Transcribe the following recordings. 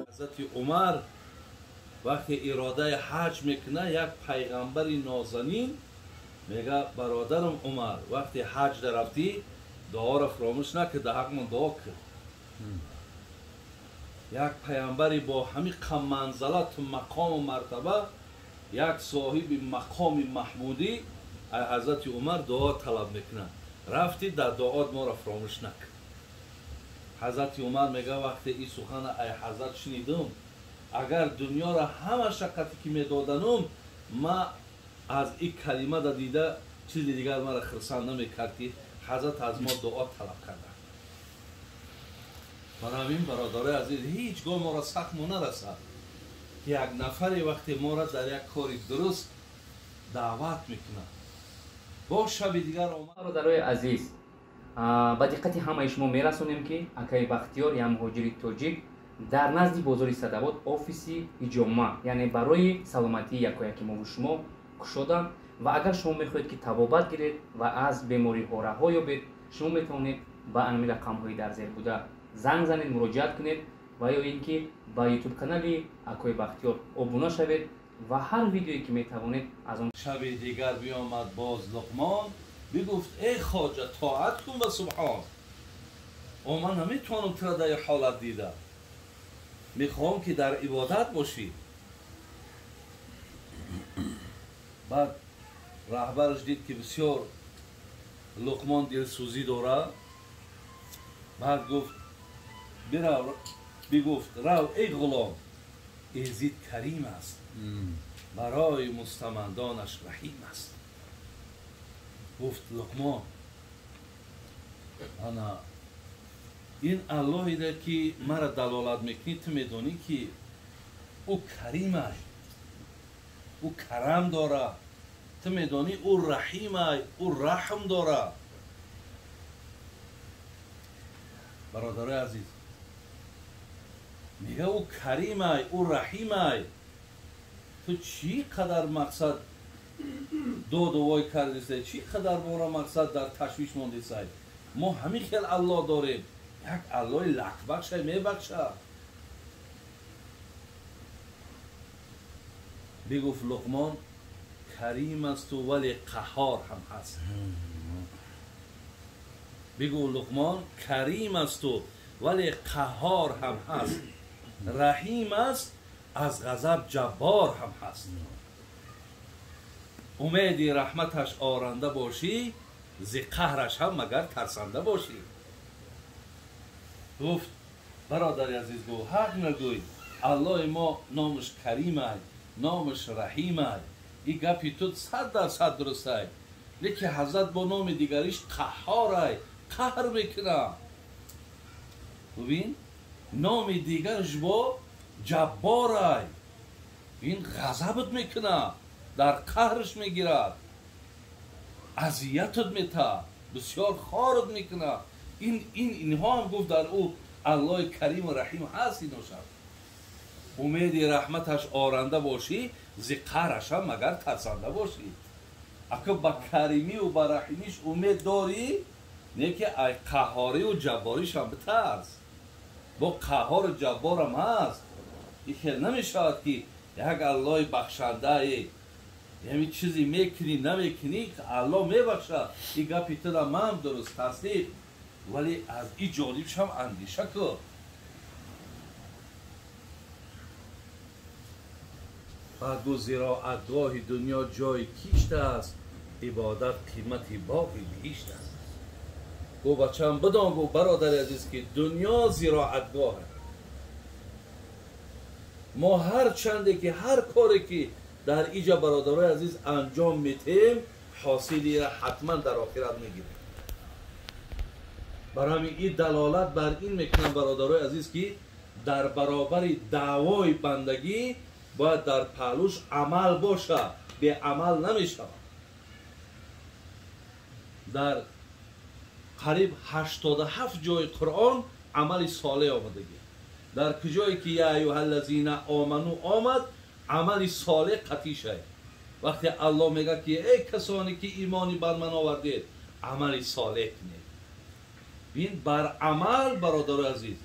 Ҳазрати Умар вақте иродаи ҳаҷ мекунад, як пайғамбари нозанин мега: бародарам Умар, вақте ҳаҷ дарафтӣ дуоро фаромӯш накард, дар ҳақмон дуо кард. Як пайғамбари бо ҳамин манзалату мақому мартаба, як соҳиби мақоми маҳмудӣ аз ҳазрати Умар дуо талаб мекунад. Рафтӣ дар дуот моро фаромӯш накард. Ҳазрати Умар мега: вақте ин сухана ай ҳазрат шунидум, агар дунёро ҳама шаққате ки медоданум, ма аз ин калима да дида чизи дигар мара хурсанд намекард, ки ҳазрат аз мо дуо талаб карда. Барои ҳамин бародарои азиз, ҳеҷ гоҳ моро сахтмо нарасад, ки як нафаре вақте моро дар як кори дуруст даъват мекунад. Бо шаби дигар омад. Бародарои азиз, ба диққати ҳамаи шумо мерасонем, ки акаи Бахтиёр, як муҳоҷири тоҷик, дар назди бозори Садавот офиси ҳиҷома, яъне барои саломатии якояки мову шумо кушоданд ва агар шумо мехоҳед, ки табобат гиред ва аз бемориҳо раҳо ёбед, шумо метавонед ба анами рақамҳои дар зер буда занг занед, муроҷиат кунед ва ё ин ки ба ютуб канали акои Бахтиёр обуна шавед ва ҳар видеое ки метавонед аз он. Шаби дигар биомад боз Луқмон, бигуфт: эй хоҷа, тоат кун ба субҳон. О, ман наметавонам тура дар ин ҳолат дида, мехоҳам ки дар ибодат бошӣ. Баъд раҳбараш дид, ки бисёр Луқмон дилсӯзӣ дорад. Баъд гуфт: бирав, бигуфт: рав, эй ғулом, Изид карим аст, барои мустамандонаш раҳим аст. Гуфт Луқмон: ана ин Аллоҳида ки мара далолат мекунӣ, ту медонӣ, ки ӯ каримай, ӯ карам дорад, ту медонӣ, ӯ раҳимай, ӯ раҳм дорад. Бародарои азиз, мега: ӯ каримай, ӯ раҳимай, ту чӣ қадар мақсад доду вой кардисай, чӣ қадар бора мақсад дар ташвиш мондисай? Мо ҳамин хел Аллоҳ дорем, як Аллоҳи лакбахшай, мебахшад. Бигуфт Луқмон: карим асту, вале қаҳҳор ҳам ҳаст. Бигӯ Луқмон: карим асту, вале қаҳҳор ҳам ҳаст, раҳим аст, аз ғазаб ҷаббор ҳам ҳаст. Умеди раҳматаш оранда бошӣ, зи қаҳраш ҳам магар тарсанда бошӣ. Гуфт: бародари азиз, гуфт, ҳақ нагӯй, Аллоҳи мо номаш каримай, номаш раҳимай, ин гапи ту 100% дурустай, лекин ҳазрат бо номи дигариш қаҳҳорай, қаҳр мекунад. Бубин, номи дигараш бо ҷабборай, ин ғазабат мекунад, дар қаҳраш мегирад, азиятат метаҳад, бисёр хорат мекунад. Ин инҳо ҳам, гуфт, дар ӯ Аллоҳи кариму раҳим ҳаст. Иношад умеди раҳматаш оранда бошӣ, зи қаҳраш ҳам магар тарсанда бошӣ. Ака ба каримию ба раҳимиш умед дорӣ, не ки ай қаҳҳорию ҷаббориш ҳам битарс, бо қаҳҳору ҷабборам ҳаст. Ин хел намешавад, ки як Аллоҳи бахшандае, яъне чизе мекунӣ, намекунӣ, Аллоҳ мебахшад. Ин гапи тура ман дуруст тасдиқ, вале аз ин ҷонибш ҳам андеша кун. Баъд гуфт: зироатгоҳи дунё ҷои кишт аст, ибодат қимати боғи биҳишт аст. Гуфт: бачаам, бидон, гуфт, бародари азиз, ки дунё зироатгоҳ. Мо ҳар чанде ки ҳар коре ки дар иҷа, бародарои азиз, анҷом метиҳем, ҳосилиро ҳатман дар охират мегирем. Барои ҳамин ин далолат бар ин мекунам, бародарои азиз, ки дар баробари даъвои бандагӣ бояд дар паҳлӯш амал бошад, беамал намешавад. Дар қариб 87 ҷои Қуръон амали солеҳ омадагӣ. Дар куҷое ки я аюҳаллазина оману омад, амали солеҳ қатъӣ шавад. Вақте Аллоҳ мегӯяд, ки эй касоне ки имони бар ман овардед, амали солеҳ кунед. Бин бар амал бародарои азиз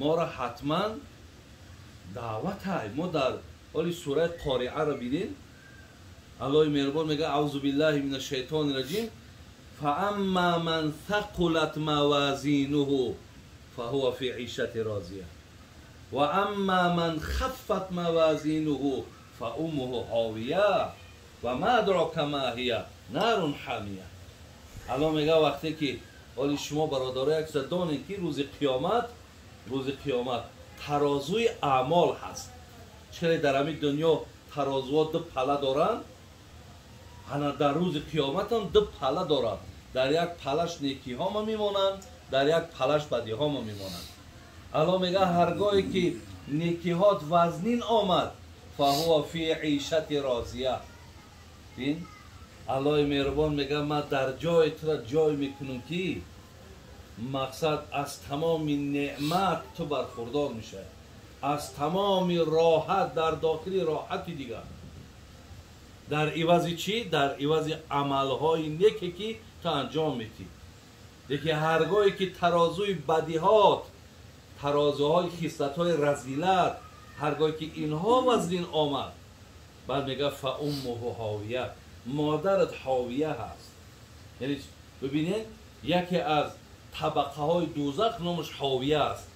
моро ҳатман даъват ҳай. Мо дар ҳоли сураи Қориаро бинем, Аллоҳи меҳрубон мега аузу биллаҳи мина шайтони раҷим фаамма ман сақулат мавазинуҳу фаҳува фи ишати розия ва амма ман хаффат мавазинуҳу фауммуҳу ҳовия ва ма адрока ма ҳия нарун ҳамия. Аллоҳ мега вақте ки ҳоли шумо бародаро як чиза донед ки рӯзи қиёмат тарозуи аъмол ҳаст. Чире дар ҳамин дунё тарозуҳо ду пала доранд, ана дар рӯзи қиёматам ду пала доранд. Дар як палаш некиҳома мемонанд, дар як палаш бадиҳома мемонанд. Аллоҳ мега ҳаргоҳе ки некиҳот вазнин омад фаҳува фи ишати розия. Бин Аллоҳи меҳрубон мега ман дар ҷои тура ҷой мекунам ки мақсад аз тамоми неъмат ту бархурдор мешавӣ, аз тамоми роҳат дар дохили роҳати дигар. Дар ивази чӣ? Дар ивази амалҳои неке ки ту анҷом медиҳӣ. Лекин ҳаргоҳе ки тарозуи бадиҳот, тарозуҳои хислатҳои разилат, ҳаргоҳе ки инҳо вазнин омад, баъд мега фауммуҳу ҳовия, модарат ҳовия ҳаст. Яъне бибинед, яке аз табақаҳои дӯзах номаш ҳовия аст.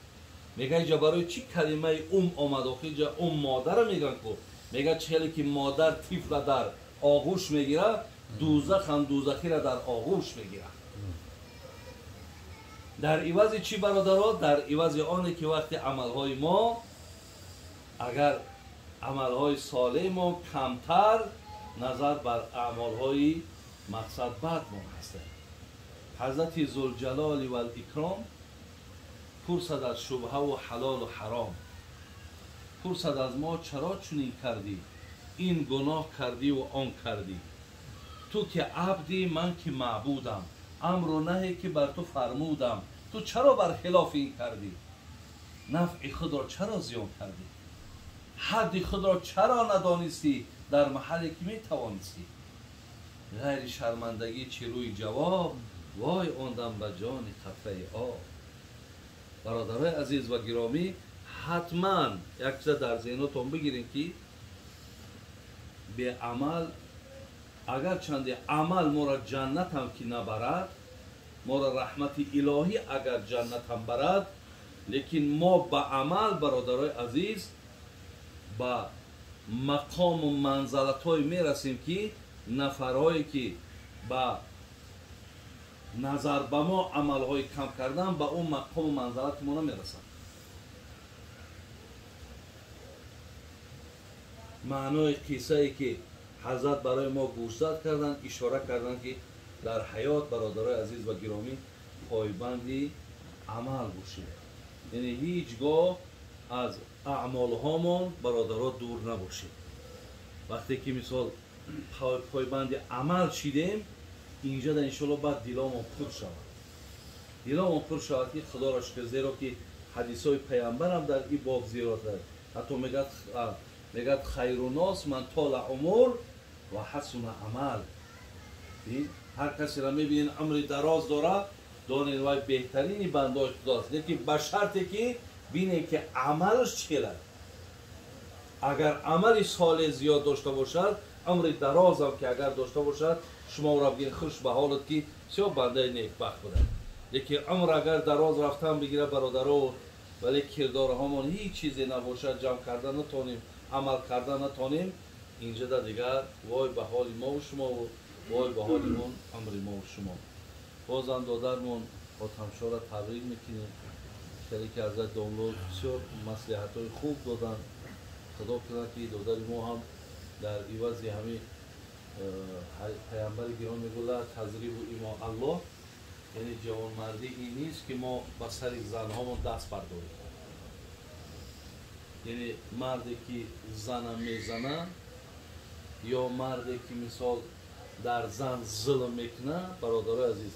Мега инҷа барои чӣ калимаи ум омад? Охир инҷа ум модара меган ку. Мега чӣ ки модар тифла дар оғӯш мегирад, дӯзах ҳам дӯзахиро дар оғӯш мегирад. Дар ивази чӣ бародаро? Дар ивази оне ки вақти амалҳои мо, агар амалҳои солеҳи мо камтар назар бар аъмолҳои мақсад бадмон ҳастанд. Ҳазрати Зулҷалоли вал-икром пурсад аз шубҳаву ҳалолу ҳаром, пурсад аз мо чаро чунин кардӣ, ин гуноҳ кардиву он кардӣ, ту ки абдӣ, ман ки маъбудам, амру наҳе ки бар ту фармудам, ту чаро бар хилофи ин кардӣ, нафъи худро чаро зиён кардӣ, ҳадди худро чаро надонистӣ дар маҳалле ки метавонистӣ. Ғайри шармандагӣ чӣ рӯи ҷавоб, вой ондам ба ҷони қатраи об. Бародарои азиз ва гиромӣ, ҳатман як чиза дар зеҳнотон бигирем ки беамал, агарчанде амал моро ҷаннатам ки набарад, моро раҳмати илоҳӣ агар ҷаннатам барад, лекин мо ба амал бародарои азиз ба мақому манзалатҳое мерасем ки нафарҳое ки ба назар ба мо амалҳои кам кардан ба он мақому манзалати мо намерасанд. Маънои қиссае ки ҳазрат барои мо гӯшзад карданд, ишора карданд ки дар ҳаёт бародарои азиз ва гиромӣ пойбанди амал бошем, яъне ҳеҷ гоҳ аз аъмолҳомон бародаро дур набошем. Вақте ки мисол пойбанди амал шидем, инҷа да иншоалло баъд диломон пур шавад, диломон пур шавад ки худоро шукр, зеро ки ҳадисҳои паямбарам дар ин боб зиёд аст. Ҳатто мегӯяд хайру нос ман тола умур ва ҳасуна амал. Ҳар касеро мебинед умри дароз дорад, донед вай беҳтарини бандаҳои худо аст, лекин ба шарте ки бинед ки амалаш чӣ хел аст. Агар амали солеҳ зиёд дошта бошад, умри дарозам ки агар дошта бошад, шумо ӯро бигиред хуш ба ҳолат ки бисёр бандаи некбахт буда. Лекин умр агар дароз рафтан бигирад бародаро, вале кирдорҳомон ҳеҷ чизе набошад, ҷамъ карда натонем, амал карда натонем, инҷа да дигар вой ба ҳоли мову шумову вой ба ҳоли мон умри мову шумо. Бозам додармон Хотамшоҳро табрик мекунем, хеле ки ҳазрат домло бисёр маслиҳатҳои хуб доданд. Худо кунад ки додари мо ҳам дар ивази ҳамин паямбари гирон мегӯяд тазрибу имо Аллоҳ, яъне ҷавонмардӣ ин нест ки мо ба сари занҳомон даст бардорем. Яъне марде ки зана мезанад ё марде ки мисол дар зан зулм мекунад, бародарои азиз,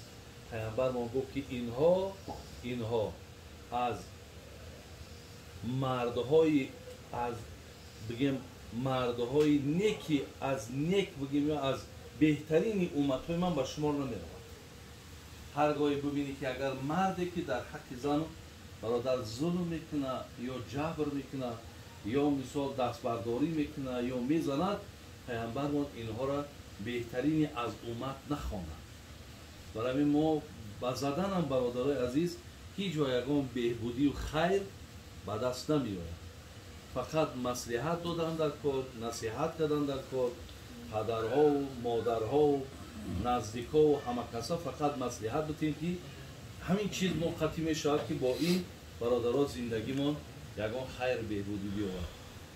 паямбармон гуфт ки инҳо аз мардҳои аз бигем мардҳои неки аз нек бигем ё аз беҳтарини умматҳои ман ба шумор намеравад. Ҳар гоҳе бубинӣ, ки агар марде ки дар ҳаққи зану бародар зулм мекуна ё ҷабр мекуна, ё мисол дастбардорӣ мекуна ё мезанад, пайғамбармон инҳоро беҳтарини аз уммат нахонад. Барои ҳамин мо ба заданам, бародарои азиз, ҳеҷ ҷо ягон беҳбудию хайр ба даст намеояд. Фақат маслиҳат додан дар кор, насиҳат кардан дар кор, падарҳову модарҳову наздикҳову ҳама каса фақат маслиҳат битем, ки ҳамин чиз мо қатъӣ мешавад, ки бо ин бародаро зиндагимон ягон хайр беҳбудӣ биёвард.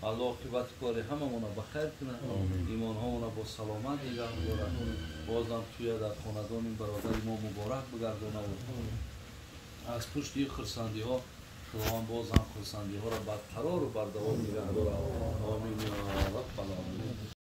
Аллоҳ оқибати кори ҳамамона ба хайр кунад, имонҳомона бо саломат нигаҳ дорад. Бозам туя дар хонадони бародари мо муборак бигардонаву аз пушти хурсандиҳо Худованд боз ҳам хурсандиҳоро барқарору бардавом нигаҳ дорад. Омин ё раббал оламин.